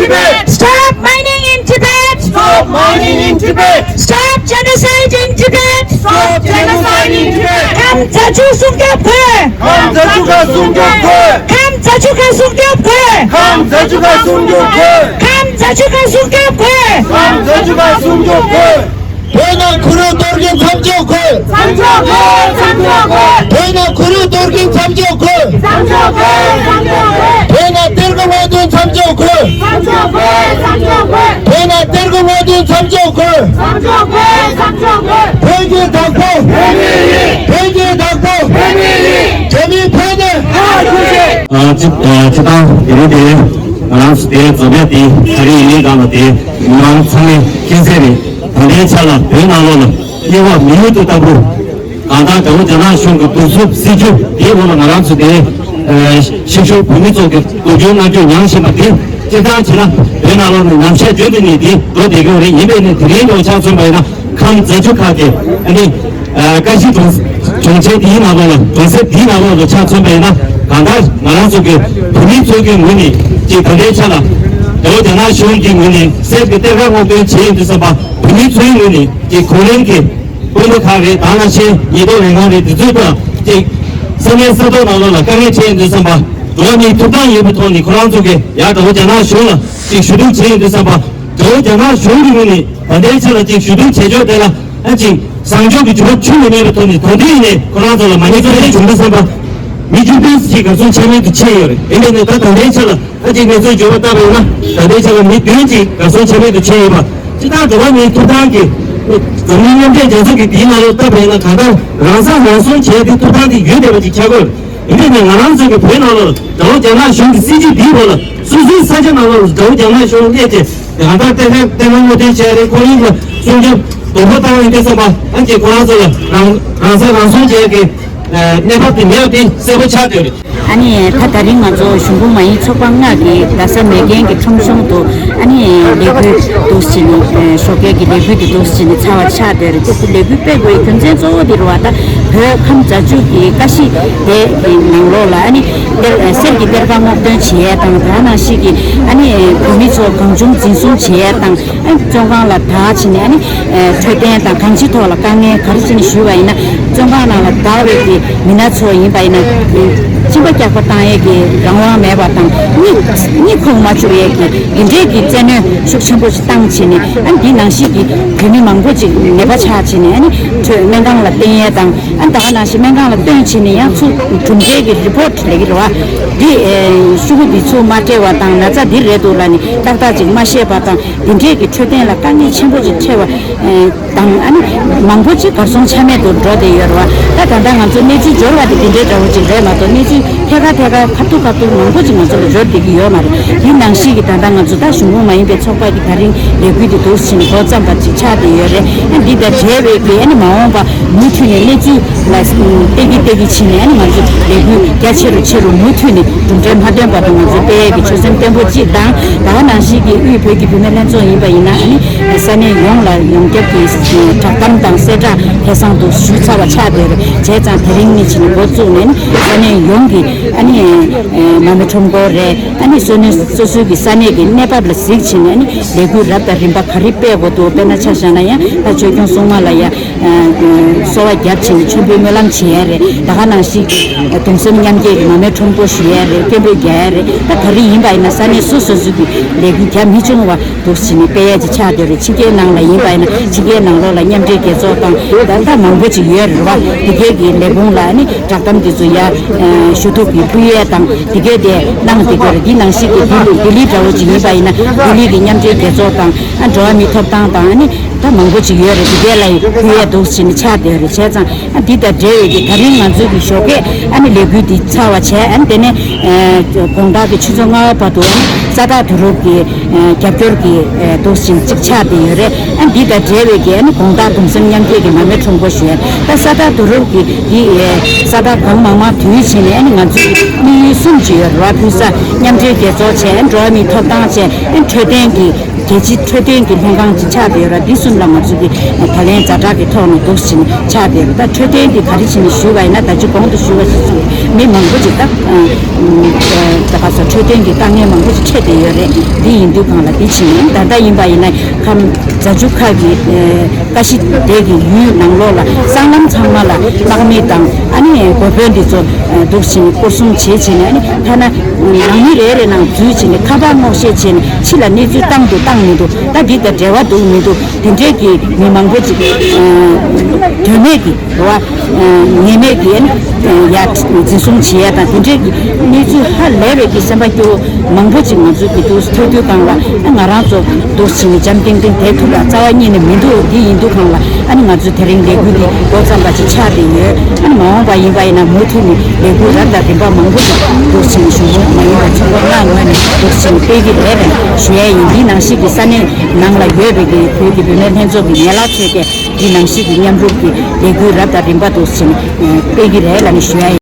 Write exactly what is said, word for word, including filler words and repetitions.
Stop mining in Tibet! Stop mining in Tibet! Stop genocide in Tibet! Stop genocide in Tibet! ཁམས་བརྒྱད་ཅུ་སྲུང་སྐྱོབ་དགོས། ཁམས་བརྒྱད་ཅུ་ཁ་སྲུང་སྐྱོབ་དགོས། ཁམས་བརྒྱད་ཅུ་ཁ་སྲུང་སྐྱོབ་དགོས། ཁམས་བརྒྱད་ཅུ་ཁ་སྲུང་སྐྱོབ་དགོས། ཁམས་བརྒྱད་ཅུ་ཁ་སྲུང་སྐྱོབ་དགོས། ཁམས་བརྒྱད་ཅུ་ཁ་སྲུང་སྐྱོབ་དགོས། བོད་ནང་ཁུ་རུ་གཏོར་མཁན་མཚམས་འཇོག་དགོས། མཚམས་འཇོག་དགོས། མཚམས་འཇོག་དགོས། བོད་ནང་ཁུ་རུ་གཏོར་མཁན་མཚམས་འཇོག་དགོས། མཚམས་འཇོག་དགོས། མཚམས་འཇོག་དགོས། བོད་ནང་གཏེར་ཁ་དབང་དོན་མཚམས་འཇོག་དགོས། མཚམས་འཇོག་དགོས། མཚམས་འཇོག་དགོས། བོད་ནང་གཏེར་ཁ་དབང་དོན་མཚམས་འཇོག་དགོས། མཚམས་འཇོག་དགོས། མཚམས་འཇོག་དགོས། བོད་ཀྱི་བདག་པོ། བོད་མི་ཡིན། བོད་ཀྱི་བདག་པོ། བོད་མི་ཡིན། རྒྱ་མི་ཕན་ནས། ཨ་ཅི་ཨ་ཅི་དང་དེ་རིང་དེ་ང་རང་ཚོ་དེ་རྫོང་དཔོན་དེ་ད་རེས་ཡིན་ནའི་གང་ལ་དེ་མི་མང་ཚང་མས་མཁྱེན་གསལ་རེད། ད་ལྟའི་ཆ་ལ་བོད་ནང་ལོགས་ལ་དམྱལ་བ་མི་ཡུལ་དུ་ལྟ་བུ། གང་ལྟར་དགྲ་བོ་རྒྱ་ནག་གཞུང་གི་གདུག་རྩུབ་སྲིད་བྱུས་དེའི་འོག་ལ་ང་རང་ཚོ་དེ་ཤར་ཕྱོགས་བོད་མི་ཚོ་གི་སྡུག་སྦྱོང་མནར་གཅོད་མྱངས་བཞིན་པ་དེ་སྤྱིར་བཏང་བྱས་ན་བོད་ནང་ལོགས་ནས་ཉམས་ཆག་བརྗོད་དེ་ནས་དེ་འགྲོ་བསྡད་ཀྱི་ཡོད་རེད། ཡིན་པས་ནས་དེ་རིང་འདྲ་བོ་ཆ་མཚོན་པ་ཡིན་ན་ཁམས་རྫ་ཆུ་ཁ་གི་ཨ་ནི་ཀ་ཤི་གྲོང་གྲོང་ཁྱེར་དེའི་ནང་ལོགས་ལ་གྲོང་གསེབ་དེའི་ནང་ལོགས་ལ་ཆ་མཚོན་པ་ཡིན་ན་གང་ལྟར་ང་རང་ཚོ་གི་བོད་མི་ཚོ་གི་ངོས་ནས་ཀྱི་ད་ལྟའི་ཆ་ལ་དགྲ་བོ་རྒྱ་ནག་གཞུང་གི་ངོས་ནས་གསེར་གྱི་གཏེར་ཁ་སྔོག་འདོན་བྱས་ཡོང་དུས་ཙམ་པ་བོད་མི་ཚོའི་ངོས་ནས་ཀྱི་གོང་རིམ་གྱི་དཔོན་པོ་ཁག་རེད། དེ་ནང་བཞིན་ཉེན་རྟོག་ལས་ཁང་རེད། དེ་ཚོའི་ཐོག་ཅིག་ས་གནས་ས་ཐོག་ནང་ལོགས་ལ་དཀའ་ངལ་འཕྲད་ཡོང་དུས་ཙམ་པ་འགྲོ་བ་མིའི་ཐོབ་ཐང་ཡོད་པའི་ཐོག་ནས་ཁོ་རང་ཚོ་གིས་ཡར་དགྲ་བོ་རྒྱ་ནག་གཞུང་ལ་ཅིག་ཞུ་གཏུག་བྱས་ཡོང་དུས་ཙམ་པ་དགྲ་བོ་རྒྱ་ནག་གཞུང་གི་ངོས་ནས་ད་ལྟའི་ཆ་ལ་ཅིག་ཞུ་གཏུག་བྱེད་ཕྱོགས་དེ་ལ་ཨ་ཅིག་བཟང་ཕྱོགས་ཀྱི་འགྱུར་བ་ཁྱོན་ནས་མེད་པའི་ཐོག་ནས་ད་དུང་ཡིན་ནའི་ཁོ་རང་ཚོ་ལ་མ་ཉེས་ཚབས་ཆེ་བྱུང་དུས་ཙམ་པ་མི་བཅུ་བདུན་ཞིག་གར་སོང་ཆ་མེད་དུ་ཕྱིན་ཡོད་རེད། ཡིན་ནའི་ད་ད་ལྟའི་ཆ་ལ། ད་ཅིག་གནས་ཚུལ་འགྱུར་བ་བཏང་བ་ཡིན་ན་ད་ལྟའི་ཆ་ལ་མི་བདུན་ཅིག་གར་སོང་ཆ་མེད་དུ་ཕྱིན་ཡོད་པ། སྤྱིར་བཏང་འགྲོ་བ་མིའི་ཐོབ་ཐང་གི་འཛམ་གླིང་མཉམ་འབྲེལ་རྒྱལ་ཚོགས་ཀྱི་དེའི་ནང་ལོགས་བཏབ་པ་ཡིན་ན་གང་ལྟར་རང་ས་རང་སྲུང་བྱས་ཏེ་ཐོབ་ཐང་དེ་ཡོད་བསྡད་པ་ཅིག་ཆགས་དགོས། ཡིན་ནའི་ང་རང་ཚོ་གི་བོད་ནང་ལོགས་དགྲ་བོ་རྒྱ་ནག་གཞུང་གི་སྲིད་བྱུས་འདིའི་འོག་ལ་སོ་སོའི་ས་ཆ་ནང་ལོགས་དགྲ་བོ་རྒྱ་ནག་གཞུང་སླེབས་ཏེ་གང་ལྟར་གཏན་འཁེལ་གཏན་འཁེལ་ངོ་སྤྲོད་བྱས་རེད། ཁོར་ཡུག་ལ་སྲུང་སྐྱོབ་དོ་ཕོག་བཏང་ཡོང་དུས་ཙམ་པ་ཨ་ཅེ་ཁོ་རང་ཚོ་ལ་རང་རང་ས་རང་སྲུང་བྱས་ཀྱི་གནས་བབ་དེ་མེད་པ་དེ་གསལ་པོ་ཆགས་བསྡད་ཡོད་རེད། ཨ་ནི་ད་ད་རིང་ང་ཚོ་གཞུང་གོང་མ་ཡིན་ཚོགས་པ་ལྔ་གི་རྡ་ས་མེག་གྷན་གྱི་ཁྲོམ་གཞུང་དུ་ཨ་ནི་ལས་འགུལ་འདུག་སེ་བྱས་ནས་ཞོགས་ཀས་ཀྱི་ལས་འགུལ་དེ་འདུག་སེ་བྱས་ནས་ཚར་བ་ཆགས་བསྡད་རེད། དེ་ལས་འགུལ་སྤེལ་དགོས་ཡའི་རྒྱུ་མཚན་གཙོ་བོ་དེ་རེད་བ། ད་བོད་ཁམས་རྫ་ཆུ་གི་ཀ་ཤི་དེ་གི་ནང་ལོགས་ལ་ཨ་ནི་གཏེར་གསེར་གྱི་གཏེར་ཁ་སྔོག་འདོན་བྱེད་ཡས་དང་དེ་ནང་བཞིན་གྱི་ཨ་ནི་བོད་མི་ཚོ་གང་བྱུང་འཛིན་བཟུང་བྱེད་ཡས་དང་། ཨ་བཙོན་ཁང་ལ་བདག་བྱས་ནས་ཨ་ནི་ཨ་འཕྲོད་བསྟེན་དང་གང་ཅིའི་ཐོག་ལ་དཀའ་ངལ་ག་རེ་བྱས་ནས་ཞུས་པ་ཡིན་ན། བཙོན་ཁང་ནང་ལ་བདག་བའི་གི་མི་སྣ་ཚོ་ཡིན་པ་ཡིན་ན་གཅིན་པ་སྐྱག་པ་བཏང་ཡས་ཀྱི་རང་དབང་མེད་པ་དང་། གཉིད་གཉིད་ཁུག་མ་བཅུག་ཡས་ཀྱི་འདི་འདྲའི་གི་བཙན་གནོན་ཤུགས་ཆེན་པོ་ཞིག་བཏང་བྱས་ནས། ཨ་འདི་ནང་བཞིན་གྱི་བོད་མི་མང་པོ་ཅིག་ནད་པ་ཆགས་བྱས་ནས་ཨ་ནི་འཕྲོད་སྨན་ཁང་ལ་བསྟེན་ཡས་དང་། ཨ་ད་ག་ནང་བཞིན་སྨན་ཁང་ལ་བསྟེན་བྱས་ནས་ཡང་ཚུར་གྲུབ་འབྲས་ཀྱི་རི་པོ་ཊི་ལབ་ཀྱི་རེད་བ། འདི་ཨེ་ཤོག་གུ་འདི་ཚུར་མ་སྤྲད་པ་དང་ན་ཚ་འདི་རེད་འདུག་ལབ་ནས་ཏག་ཏག་ཅིག་མ་བཤད་པ་དང་། འདི་འདྲས་ཀྱི་འཕྲོད་བསྟེན་ལ་དཀའ་ངལ་ཆེན་པོ་ཅིག་འཕྲད་པ་ཨེ་དང་། ཨ་ནི་མང་པོ་ཅིག་གར་སོང་ཆ་མེད་དུ་འགྲོ་བསྡད་ཡོད་རེད་བ། ད་ད་ལྟ་ང་ཚོ་གནས་ཚུལ་འབྱོར་བ་དེ་འདི་འདྲས་འདྲ་བོ་ཅིག་རེད་མ་གཏོགས། གནས་ཚུལ་ཐད་ཀར་ཐད་ཀར་ཁ་ཐུག་ཁ་ཐུག་མང་པོ་ཅིག་ང་ཚོ་ལ་འབྱོར་བསྡད་ཀྱི་ཡོད་མ་རེད། འདི་ནང་བཞིན་གྱི་ད་ལྟ་ང་ཚོ་ད་གཞུང་གོང་མ་ཡིན་པའི་ཚོགས་པ་གི་ད་རིང་ལས་འགུལ་འདི་འདུག་སེ་བྱས་ནས་འགོ་བརྩམས་པ་ཅིག་ཆགས་བསྡད་ཡོད་རེད། ཨ་འདི་དང་འབྲེལ་བའི་གི་ཨ་ནི་མ་འོངས་པ་མུ་མཐུད་ནས་གནས་ཚུལ་ལ་བལྟས་ཀྱི་བལྟས་ཀྱི་ཕྱིན་ནས། ཨ་ནི་ང་ཚོ་ལས་འགུལ་རྒྱ་ཆེ་རུ་ཆེ་རུ་མུ་མཐུད་ནས་གྲུབ་འབྲས་མ་ཐོན་བར་དུ་ང་ཚོ་སྤེལ་ཡས་ཀྱི་ཆོད་སེམས་བརྟན་པོ་གཅིག་དང་། ད་ག་ནང་བཞིན་གྱི་དབུས་བོད་ཀྱི་བུད་མེད་ལྷན་ཚོགས་ཡིན་པ་ཡིན་ན། ཨ་ནི་ས་གནས་ཡོངས་ལ་ཡོངས་ཁྱབ་ཀྱི་བསྒྲགས་གཏམ་དང་གསལ་བསྒྲགས་ཁ་སང་དུ་ཞུས་ཚར་བ་ཆགས་བསྡད་རེད། བྱས་ཙང་དེ་རིང་ནས་ཕྱིན་ནས་འགོ་བཙུགས་ནས་ཨ་ནི་ས་གནས་ཡོངས་ཀྱི་ཨ་ནི་མ་མོ་ཁྲོམ་སྐོར་རེད། ཨ་ནི་སོ་ནས་སོ་སོའི་གི་ས་གནས་ཀྱི་གནས་བབ་ལ་གཟིགས་བྱས་ནས། ཨ་ནི་ལས་འགུལ་རབ་དང་རིམ་པ་ག་རེ་སྤེལ་དགོས་འདུག་དཔེར་ན་ཆ་བཞག་ན་ཡང་ད་ཆོས་སྐྱོང་སྲུང་མ་ལ་ཡ་གསོལ་བ་བརྒྱབ་བྱས་ནས་མཆོད་འབུལ་སྨོན་ལམ་བྱེད་ཡ་རེད། ད་ག་ནང་བཞིན་གྱི་གདུང་སེམས་མཉམ་སྐྱེད་ཀྱི་མར་མེ་ཁྲོམ་སྐོར་ཞུ་ཡ་རེད། སྐད་འབོད་རྒྱག་ཡ་རེད། ད་ག་རེ་ཡིན་པ་ཡིན་ན་ས་གནས་སོ་སོ་སོ་གི་ལས་འགུལ་རྒྱ་མི་ཆུང་བ་འདུག་སེ་ནས་སྤེལ་ཡ་ཅིག་ཆགས་བསྡད་རེད། ཕྱི་རྒྱལ་ནང་ལ་ཡིན་པ་ཡིན་ན་ཕྱི་རྒྱལ་ནང་ལོགས་ལ་མཉམ་འབྲེལ་རྒྱལ་ཚོགས་དང་ད་ལྟ་མང་པོ་ཅིག་ཡོད་རེད་བ། དེ་གའི་གི་ལས་ཁུངས་ལ་ཨ་ནི་བསྒྲགས་གཏམ་དེ་ཚོ་ཡ་ཞུ་གཏུག་གི་ཕུལ་ཡས་དང་དེ་གའི་དེ་གནང་བསྡད་ཀྱི་རེད། འདི་ནང་བཞིན་གྱི་ལྡི་ལི་ལྡི་ལི་འདྲ་བོ་ཅིག་ཡིན་པ་ཡིན་ན་ལྡི་ལི་གི་མཉམ་འབྲེལ་རྒྱལ་ཚོགས་དང་། ཨ་འགྲོ་བ་མིའི་ཐོབ་ཐང་དང་། ཨ་ནི་ད་མང་པོ་ཅིག་ཡོད་རེད། དེ་གའི་ལ་ཕུལ་ཡས་འདུག་སེ་ནས་ཆགས་བསྡད་རེད། བྱས་ཙང་ཨ་འདི་དང་འབྲེལ་བའི་གི་ད་རིང་ང་ཚོའི་གི་ཞོགས་ཀས་ཨ་ནི་ལས་འགུལ་འདི་ཚར་བ་བྱས། ཨ་ནི་དེ་ནས་ཨ་དགོང་དག་གི་ཆུ་ཚོད་ལྔ་པ་བར་དུ་ཨ་ནི་ས་བདག་དུས་རབས་ཀྱི་ཨ་རྒྱབ་སྐྱོར་གྱི་ཨ་འདུག་སེ་ཅིག་ཆགས་བསྡད་ཡོད་རེད། ཨ་འདི་དང་འབྲེལ་བའི་གི་ཨ་ནི་དགོང་དག་གདུང་སེམས་མཉམ་སྐྱེད་ཀྱི་མར་མེ་ཁྲོམ་སྐོར་ཞུ་ཡས། ད་ས་བདག་དུས་རབས་ཀྱི་འདི་ཨ་ས་བདག་གང་མང་མང་བསྡུས་བྱས་ནས། ཨ་ནི་ང་ཚོའི་དམིགས་ཡུལ་གསུམ་ཅིག་ཡོད་རེད་བ། ཕུགས་ས་མཉམ་འབྲེལ་རྒྱལ་ཚོགས་བྱས། ཨ་འགྲོ་བ་མིའི་ཐོབ་ཐང་བྱས། ཨ་འཕྲོད་བསྟེན་གྱི་ རྒྱལ་སྤྱིའི་འཕྲོད་བསྟེན་གྱི་ལྷན་ཁང་ཅིག་ཆགས་བསྡད་ཡོད་ར། འདི་གསུམ་ལ་ང་ཚོ་གི་ད་ལན་ཛ་དྲག་གི་ཐོག་ནས་འདུག་ཕྱིན་ཆགས་བསྡད་ཡོད་ར། ད་འཕྲོད་བསྟེན་འདི་ག་རེ་བྱས་ནས་ཞུས་པ་ཡིན་ན། ད་ཅི་གོང་དུ་ཞུས་པ་བཞིན་སོང་། མི་མང་པོ་ཅིག་ད་ད་ག་ས་འཕྲོད་བསྟེན་གྱི་དཀའ་ངལ་མང་པོ་ཅིག་འཕྲད་བསྡད་ཡོད་རེད། འདི་ཡིན་དུས་སྒང་ལ་འདི་བྱས་ནས་ད་ལྟ་ཡིན་པ་ཡིན་ན་ཁམས་རྫ་ཆུ་ཁ་གི་ཀ་ཤི་དེ་གི་ཡུལ་ནང་ལོགས་ལ་སྲང་ལམ་ཚང་མ་ལ་དམག་མི་དང་ཨ་ནི་འགོ་དཔོན་འདི་ཚོ་འདུག་ཕྱིན་སྐོར་སྲུང་བྱེད་བྱས་ནས། ཨ་ནི་ཐ་ན་ནང་མི་རེ་རེ་ནང་འཛུལ་བྱས་ནས་ཁ་པར་སྔོག་བཤེར་བྱས་ནས་ཕྱི་ལ་གནས་ཚུལ་བཏང་འདུག་བཏང་མི་འདུག་ད་འདི་དང་འབྲེལ་བ་འདུག་མི་འདུག་དེ་འདྲས་ཀྱི་མི་མང་པོ་ཅིག་དོན་མེད་ཀྱི་རེད་བ། ངེས་མེད་ཀྱི་ཡ་འཛིན་བཟུང་བྱེད་ཡ་དང་དེ་འདྲས་ཀྱི་གནས་ཚུལ་ཧ་ལས་པའི་གི་སེམས་པ་སྐྱོ་བོ་མང་པོ་ཅིག་ང་ཚོ་གི་འདུག་ཐོས་དུས་སྒང་ལ། ཨ་ང་རང་ཚོ་འདུག་ཕྱིན་ནས་འཇམ་ཐིང་ཐིང་བསྡད་ཐུབ་ཡ་རྩ་བ་ཉིད་ནས་མི་འདུག་འདི་ཡིན་དུས་སྒང་ལ། ཨ་ནི་ང་ཚོས་དེ་རིང་ལས་འགུལ་འདི་འགོ་བརྩམས་པ་ཅིག་ཆགས་བསྡད་ཡོད། ཨ་ནི་མ་འོངས་པ་ཡིན་པ་ཡིན་ན་མུ་མཐུད་ནས་ལས་འགུལ་རབ་དང་རིམ་པ་མང་པོ་ཞིག་འདུག་ཕྱིན་ནས་གཞུང་གི་མ་ཡིན་པ་ཚོགས་པ་ལྔ་ངོས་ནས་འདུག་ཕྱིན་སྤེལ་གྱི་རེད་ལབ་ཞུ་ཡ་ཡིན། འདི་ནང་བཞིན་གྱི་ས་གནས་ནང་ལ་ཡོད་པའི་གི་བོད་ཀྱི་བུད་མེད་ལྷན་ཚོགས་ཀྱི་ཡན་ལག་ཚོས་ཀྱང་འདི་ནང་བཞིན་གྱི་མཉམ་རུབ་ཀྱི་ལས་འགུལ་རབ་དང་རིམ་པ་འདུག་ཕྱིན་སྤེལ་གྱི་རེད་ལབ་ནས་ཞུ་ཡ་ཡིན།